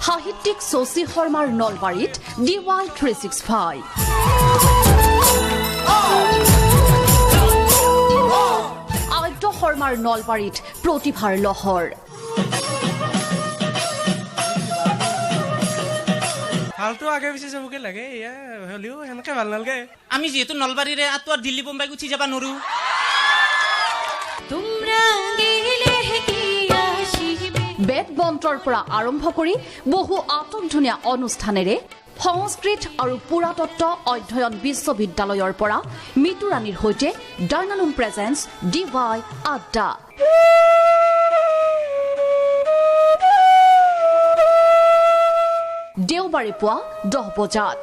সাহিত্যিক শশী শৰ্মাৰ নলবাৰীত DY 365। আদ্য শৰ্মাৰ নলবাৰীত প্ৰতিভাৰ লহৰ। ভালটো আগে পিছে চবকে লাগে, এয়া হ'লেও সেনেকে ভাল নালাগে। আমি যিহেতু নলবাৰীৰে আতো আৰু দিল্লী বোম্বাই গুচি যাবা নোৱাৰো। বেদ মন্ত্ৰৰ পৰা আৰম্ভ কৰি বহু আটকধুনীয়া অনুষ্ঠানেৰে সংস্কৃত আৰু পুৰাতত্ত্ব অধ্যয়ন বিশ্ববিদ্যালয়ৰ পৰা মিতুৰাণীৰ সৈতে ডাইনালুম প্ৰেজেন্স DY আড্ডা। দেওবাৰে পুৱা 10 বজাত।